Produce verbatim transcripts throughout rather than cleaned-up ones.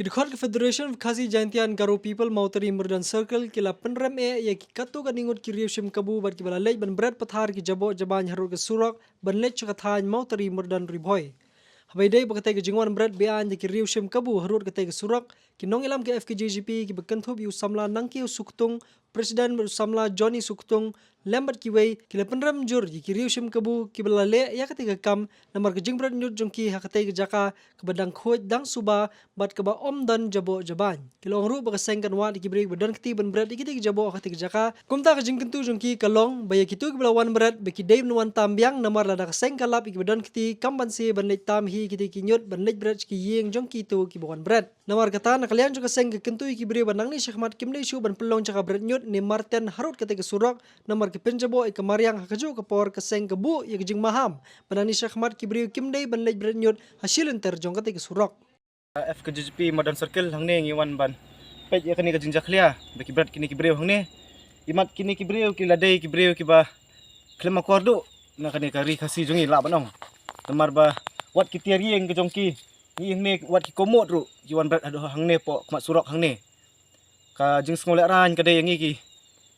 Ki dkhot ka Federation of Khasi Jaintia and Garo People Mawtari Murdan Circle ki la pynrem eh ïa ki katto katne ngut ki riew shim kabu bad kiba la leit ban bret pathar ki jaboh jabain harud ka surok ban leit sha ka thaiñ Mawtari Murdan Ri Bhoi. Haba ïadei bad katei ka jingwan bret beaiñ da ki riew shim kabu harud katei ka surok, ki nongïalam ka F K J G P kiba kynthup ïa u samla Nangkiew Suktung, President bad u samla Johnny Suktung, lem bad kiwei, ki la pynrem jur ïa ki riew shim kabu kiba la leh ïa katei ka kam namar ka jingbret ñiut jong ki ha katei ka jaka kaba dang khuid dang suba bad kaba ym don jaboh jabain. Ki la ong ruh ba ka seng kan wad ïa ki briew ba don kti ban bret ïa kitei ki jaboh ha katei ka jaka. Kumta ka jingkyntu jong ki ka long ba ïa kito kiba la wan bret ba ki dei ban wan tam biang namar lada ka seng ka lap ïa kiba don kti kam banse ban leit tam hi kitei ki ñiut ban leit bret sha ki ïing jong kito kiba wan bret. Namar kata na ka liang jong ka seng ka kyntu ïa ki briew ba nangne shakhmat kim dei shuh ban pynlong jaka bret ñiut ne marten harud katei ka surok namar ki pynjaboh ïa ka mariang ha kajuh ka por ka seng ka buh ïa ka jingmaham ba nangne shakhmat ki briew kim dei ban leit bret ñiut ha shi lynter jong katei ka surok. F K J G P Murdan Circle hangne ngi wan ban peit ïa kane ka jingjakhlia ba ki bret kine ki briew hangne. Imat kine ki briew ki la dei ki briew kiba khlem akor duh na kane ka ri Khasi jong ngi lah ban ong. Namar ba wat ki tiar ïing ka jong ki, ngi hangne wat ki komot ruh ki wan bret haduh hangne poh khmat surok hangne. Ka jingsngew lehraiñ ka dei ïa ngi ki,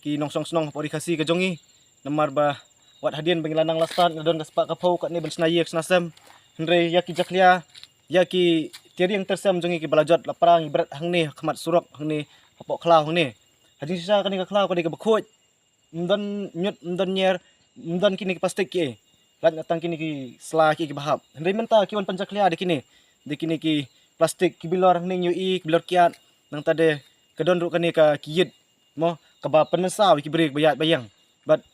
ki nongshong shnong hapoh ri Khasi ka jong ngi. Namar ba wat hadien ba ngi la nang la stad ngi la don ka spah ka phew katne ban shna ïing shna sem. Hynrei ïa ki jakhlia, ïa ki tiar ïing tiar sem jong ngi kiba la jot la pra ngi bret hangne ha khmat surok hangne hapoh khlaw hangne. Ha jingshisha kane ka khlaw ka dei kaba khuid. Ym don ñiut, ym don ñier, ym don kine ki plastik kiei. Lait na tang kine ki sla kiei kiba hap. Hynrei mynta ki wan pynjakhlia da kine, da kine ki plastik ki bilor hangne ngi ïohi, ki bilor kiad. Nangta de ka don ruh kane ka ki ïit mo kaba pynmynsaw ïa ki briew ba ïaid ba ïeng. Bad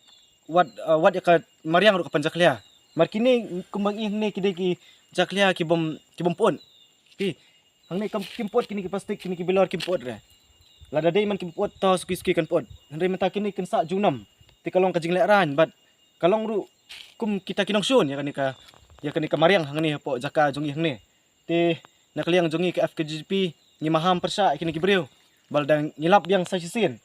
wat, uh, wat ïa ka mariang ruh ka pynjakhlia. Mar kine kumba ngi hangne ki dei ki jakhlia ki bym, ki bym put. Phi, hangne kam kim put kine ki plastik kine ki bilor kim put re. Lada dei man kim put to suki suki kan put. Hynrei mynta kine kin sah junom. Te ka long ka jinglehraiñ bad ka long ruh kum kita ki nongshun ïa kane ka, ïa kane ka mariang hangne hapoh jaka jong ngi hangne. Te na ka liang jong ngi ka F K J P ngi maham pyrshah ïa kine ki briew. Ba lada ngi lap biang sa shisien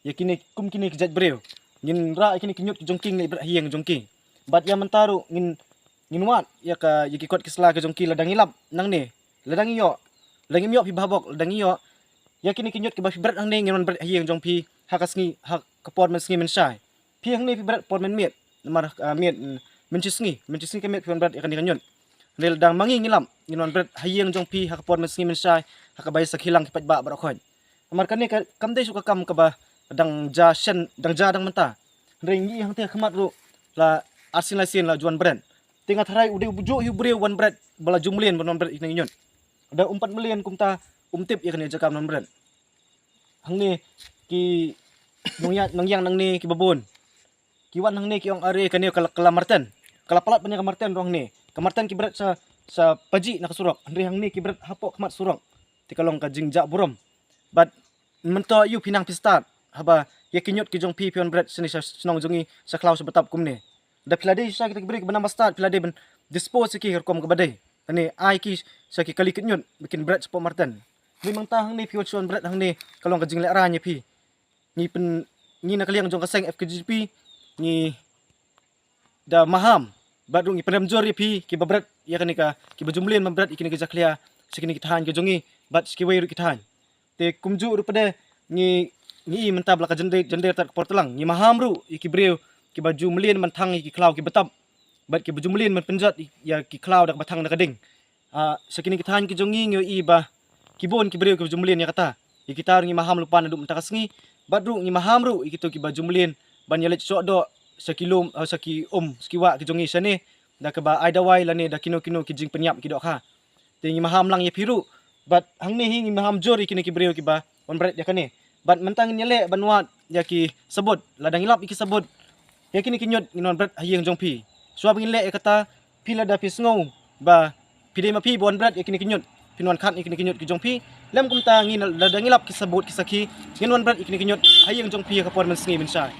ïa kine kum kine ki jait briew, ngin rah ïa kine ki ñiut ki jong ki ngin leit bret ha ïing jong ki. Bad ïa mynta ruh ngin, ngin wad ïa ka, ïa ki kot ki sla ki jong ki lada ngi lap nangne, lada ngi ïoh, lada ngim ïoh phi bha bok, lada ngi ïoh, ïa kine ki ñiut kiba phi bret hangne ngin wan bret ha ïing jong phi ha ka sngi, ha ka por mynsngi mynshai. Phi hangne phi bret por mynmiet namar, ah, miet, mm, mynshisngi, mynshisngi ka miet phi wan bret ïa kane ka ñiut. Hynrei lada ma ngi ngi lap ngin wan bret ha ïing jong phi ha ka por mynsngi mynshai ha kaba ïa sakhi lang ki paidbah baroh khoit. Namar kane ka kam dei shuh ka kam kaba dang ja shen, dang ja dang mynta. Hynrei ngi hangta khmat ruh la arsien laisien la ju wan bret. Te nga tharai u dei u juh hi u briew wan bret ba la ju mlien ban wan bret ïa kine ki ñiut. Da um pat mlien kumta um tip ïa kane ka jaka ban wan bret. Hangne ki nongïaid nongïeng nangne kiba bun ki wan hangne ki ong are kane ka la, ka la marten. Ka la palat ban ïa ka marten ruh hangne. Ka marten ki bret sa, sa pajih na ka surok. Hynrei hangne ki bret hapoh khmat surok. Te ka long ka jingjah burom. Bad mynta ïoh phi nang phi stad haba ïa ki ñiut ki jong phi phi wan bret shane sha shnong jong ngi sha khlaw sha btap kumne. Da phi la dei sha kita ki briew kiba nang ba stad phi la dei ban dispose ïa ki ha ka rukom kaba dei. Lane ai ki sha ki kali kit ñiut ba kin bret shapoh marten. Hynrei mynta hangne phi wan shu wan bret hangne ka long ka jinglehraiñ ïa phi. Ngi pyn, ngi na ka liang jong ka seng F K J P ngi da maham bad ruh ngi pynrem jur ïa phi kiba bret ïa kane ka, kiba ju mlien ban bret ïa kane ka jakhlia sha kine ki thaiñ ka jong ngi bad sha kiwei ruh ki thaiñ. Te kumjuh ruh pat de ngi, ngi i mynta ba la ka jynde, jynde tad ka por tlang ngi maham ruh ïa ki briew kiba ju mlien ban thang ïa ki khlaw kiba tap bad kiba ju mlien ban pynjot ïa ki khlaw da kaba thang da ka ding. Ah, sha kine ki thaiñ ki jong ngi ngi ïohi ba ki bun ki briew kiba ju mlien ïa kata. Ïa kita ruh ngi maham lypa naduh mynta ka sngi bad ruh ngi maham ruh ïa kito kiba ju mlien ban ïaleit shoh doh sha ki lum, ah, sha ki um sha ki wah ki jong ngi shane da kaba ai dawai lane da kino kino ki jingpynïap ki dohkha. Te ngi maham lang ïa phi ruh bad hangne hi ngi maham jur ïa kine ki briew kiba wan bret ïa kane. Bad mynta ngin ïaleh ban wad ïa ki sabut, lada ngi lap ïa ki sabut ïa kine ki ñiut ngin wan bret ha ïing jong phi. Shuwa ba ngin leh ïa kata phi lada phi sngew ba phi dei ma phi ba wan bret ïa kine ki ñiut phin wan khot ïa kine ki ñiut ki jong phi. Lem kumta ngi lada ngi lap ki sabut ki sakhi ngin wan bret ïa kine ki ñiut ha ïing jong phi ha ka por mynsngi mynshai.